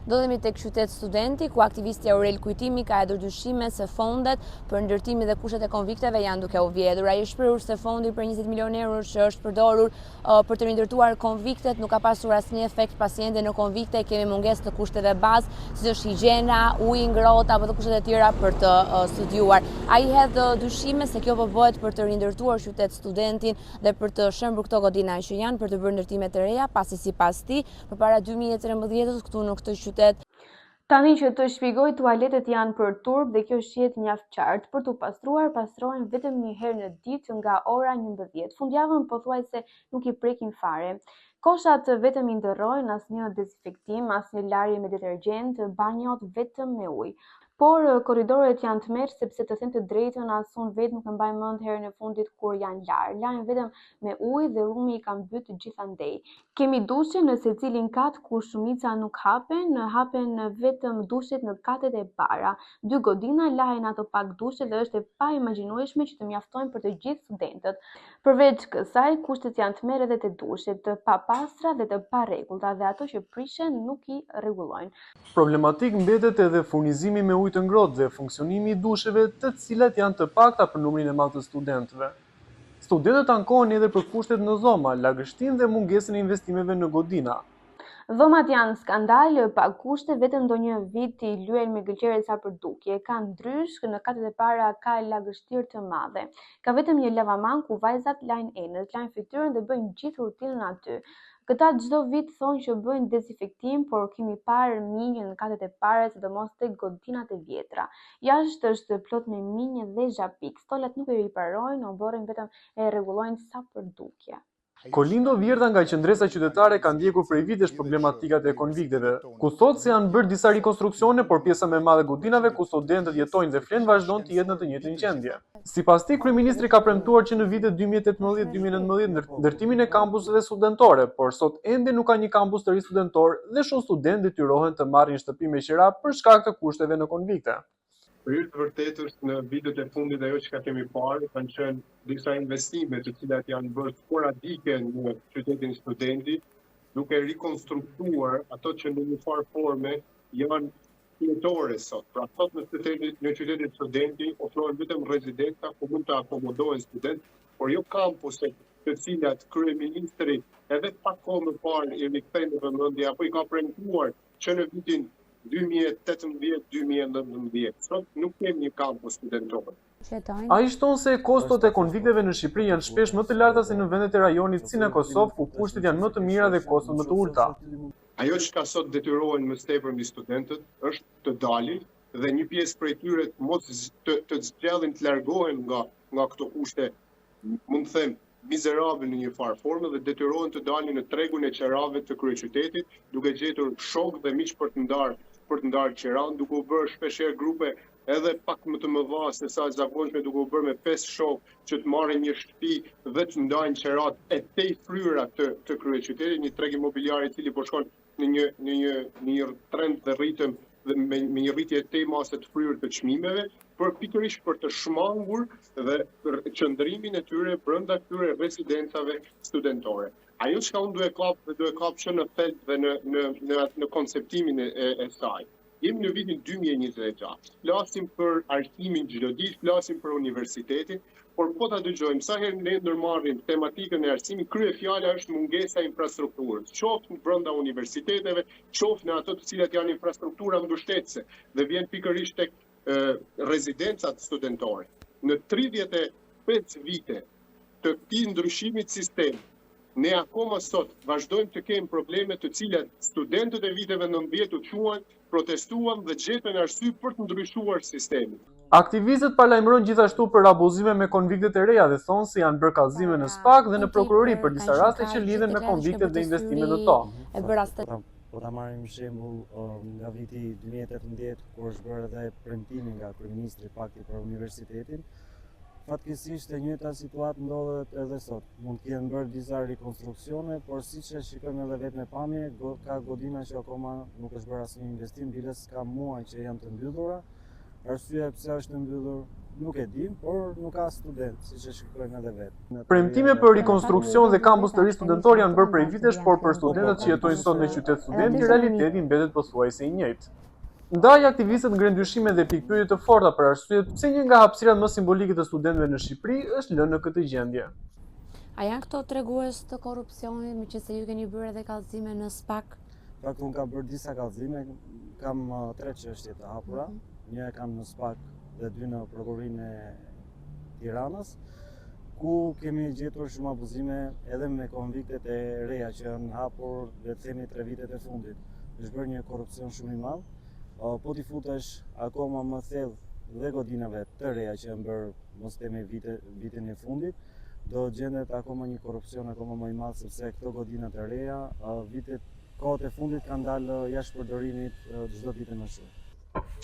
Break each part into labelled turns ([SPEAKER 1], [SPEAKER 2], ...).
[SPEAKER 1] Ndodhemi tek qytet studenti, ku aktivisti Aurel Kujtimi ka hedhur dyshime se fondet për ndërtimin dhe kushtet e konvikteve janë duke u vjedhur. Ai është shprehur se fondi prej 20 milionë euro që është përdorur për të rindërtuar konviktet nuk ka pasur asnjë efekt pasi ende në konvikte kemi mungesë të kushteve bazë, siç është higjiena, uji i ngrohtë apo dhe kushtet e tjera për të studiuar. Ai hedh dyshime se kjo po bëhet për të rindërtuar qytet studentin dhe për të shembur këto godina që janë për të bërë ndërtime të reja, pasi sipas tij, Përpara 2013-ës këtu në këtë qytet.
[SPEAKER 2] Tani që të shpjegoj tualetet janë për turp dhe kjo shihet mjaft qartë, për t'u pastruar pastrohen vetëm një herë në ditë nga ora 11, fundjavën pothuajse nuk i prekin fare. Koshat vetëm i ndërrojnë, asnjë dezinfektim, asnjë larje me detergjent, banjot vetëm me ujë. Por korridoret janë tmerr sepse të them të drejtën as unë vetë nuk e mbaj mend herën e fundit kur janë larë. Lahen vetëm me ujë dhe llumi i ka mbyt gjithandej. Kemi dushe në secilin kat ku shumica nuk hapen, hapen vetëm dushet në katet e para. Dy godina lahen ato pak dushe dhe është e paimagjinueshme që të mjaftojnë për të gjithë studentët. Përveç kësaj, kushtet janë tmerr edhe te dushet, të papastra dhe të parregullta dhe ato që prishen nuk i rregullojnë.
[SPEAKER 3] Problematik mbetet edhe furnizimi me ujë të ngrohtë dhe funksionimi i dusheve, të cilat janë të pakta për numrin e madh të studentëve. Studentët ankohen edhe për kushtet në dhoma, lagështinë dhe mungesën e investimeve në godina.
[SPEAKER 2] Dhomat janë skandal, pa kushte, vetëm ndonjë vit i lyejnë me gëlqere sa për dukje. Ka ndryshk, në katet e para ka lagështirë të madhe. Ka vetëm një lavaman ku vajzat lajnë enët, lajnë fytyrën dhe bëjnë gjithë rutinën aty. Këta çdo vit thonë që bëjnë dezinfektim, por kemi parë minj në katet e para, sidomos tek godinat e vjetra. Jashtë është plot me minj dhe zhapik. Stolat nuk i riparojnë, oborrin vetëm e rregullojnë sa për dukje.
[SPEAKER 3] Kolindo Vjerdha nga Qëndresa Qytetare ka ndjekur prej vitesh problematikat e konvikteve, ku thotë se janë bërë disa rikonstruksione, por pjesa më e madhe e godinave ku studentët jetojnë dhe flenë vazhdon të jetë në të njëjtën gjendje. Sipas tij, kryeministri ka premtuar që në vitet 2018, 2019 ndërtimin e kampuseve studentore, por sot ende nuk ka një kampus të ri studentor dhe shumë studentë detyrohen të marrin shtëpi me qira për shkak të kushteve në konvikte.
[SPEAKER 4] Për hir të vërtetës, në vitet e fundit ajo çka kemi parë kanë qenë disa investime të cilat janë bërë sporadike në qytetin studenti, duke rikonstruktuar ato që në një farë forme janë jetore sot. Pra sot në qytetin, në qytetin studenti ofrohen vetëm rezidenca ku mund të akomodohen studentë, por jo kampuse të cilat kryeministri edhe pak kohë më parë i rikthen në vëmendje apo i ka premtuar që në vitin 2018-2019. Sot nuk kemi një kampus studentor.
[SPEAKER 3] Ai shton se kostot e konvikteve në Shqipëri janë shpesh më të larta se në vendet e rajonit si në Kosovë, ku kushtet janë më të mira dhe kostot më të ulëta.
[SPEAKER 4] Ajo çka sot detyrohen më së tepërmi studentët është të dalin dhe një pjesë prej tyre të mos të, të zgjedhin të largohen nga nga këto kushte mund të them, mizerabël në një farë forme dhe detyrohen të dalin në tregun e qerave të kryeqytetit, duke gjetur shokë dhe miq për të ndarë për të ndarë qeranë, duke u bërë shpeshherë grupe edhe pak më të mëdha se sa e zakonshme, duke u bërë me pesë shokë që të marrin një shtëpi dhe të ndajnë qeratë e tejfryra të të kryeqytetit, një treg imobiliar i cili po shkon në një në një në një trend dhe ritëm dhe me, me një rritje tej mase të fryrë të çmimeve, për pikërisht për të shmangur dhe qëndrimin e tyre brenda këtyre rezidencave studentore. Ajo çka unë du e kap dhe du e kap që në thelb dhe në në në në konceptimin e, e, e saj. Jemi në vitin 2026. Flasim për arsimin çdo ditë, flasim për universitetin, por po ta dëgjojmë sa herë ne ndërmarrim tematikën e arsimit, kryefjala është mungesa e infrastrukturës, qoftë brenda universiteteve, qoftë në ato të cilat janë infrastruktura mbështetëse dhe vjen pikërisht tek rezidencat studentore. Në 35 vite të këtij ndryshimi të sistemit, Ne akoma sot vazhdojmë të kemi probleme të cilat studentët e viteve 90 u çuan, protestuan dhe gjetën arsye për të ndryshuar sistemin.
[SPEAKER 3] Aktivistët paralajmërojnë gjithashtu për abuzime me konviktet e reja dhe thonë se janë bërë kallëzime në SPAK dhe në prokurori për disa raste që lidhen me konviktet dhe investimet në
[SPEAKER 1] to. E bërë as
[SPEAKER 5] Po ta marrim shembull nga viti 2018 kur është bërë edhe premtimi nga kryeministri pakti për universitetin, Fatkeqësisht e njëjta situatë ndodhet edhe sot. Mund të jenë bërë disa rikonstruksione, por siç e shikojmë edhe vetë me pamje, ka godina që akoma nuk është bërë asnjë investim, biles ka muaj që janë të mbyllura. Arsyeja pse është e mbyllur Nuk e dim, por nuk ka student, siç e shikojmë edhe
[SPEAKER 3] vetë. Premtime për rikonstruksion dhe kampus të ri studentor janë bërë prej vitesh, por për studentët që jetojnë sot në qytet studenti, realiteti mbetet pothuajse i njëjtë. Ndaj, aktivistët ngrenë dyshime dhe pikëpyetje të forta për arsyet pse një nga hapësirat më simbolike të studentëve në Shqipëri është lënë në këtë gjendje.
[SPEAKER 1] A janë këto tregues të korrupsionit, meqenëse ju keni bërë edhe kallëzime në SPAK?
[SPEAKER 5] Fakt unë kam bërë disa kallëzime, kam uh, tre çështje të hapura, mm -hmm. një e kam në SPAK dhe dy në prokurorinë e Tiranës, ku kemi gjetur shumë abuzime edhe me konviktet e reja që janë hapur, le të themi, tre vitet e fundit. Është bërë një korrupsion shumë i madh. Uh, po t'i futesh akoma më thellë dhe godinave të reja që janë bërë, mos themi vite, vitin e fundit, do gjendet akoma një korrupsion akoma më i madh sepse këto godina të reja vitet kohët e fundit kanë dalë jashtë përdorimit çdo ditë më
[SPEAKER 3] shumë.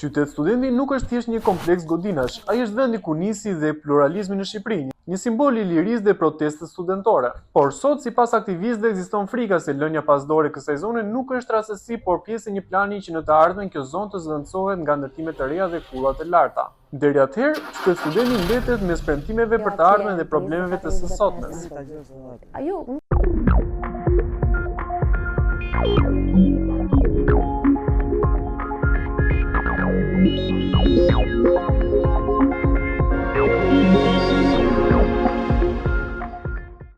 [SPEAKER 3] Qytet Studenti nuk është thjesht një kompleks godinash, ai është vendi ku nisi dhe pluralizmi në Shqipëri, një simbol i lirisë dhe protestës studentore. Por sot, sipas aktivistëve, ekziston frika se lënia pas dore e kësaj zone nuk është rastësi, por pjesë e një plani që në të ardhmen kjo zonë të zëvendësohet nga ndërtime të reja dhe kulla të larta. Deri atëherë, Qytet Studenti mbetet mes premtimeve për të ardhmen dhe problemeve të së sotmes.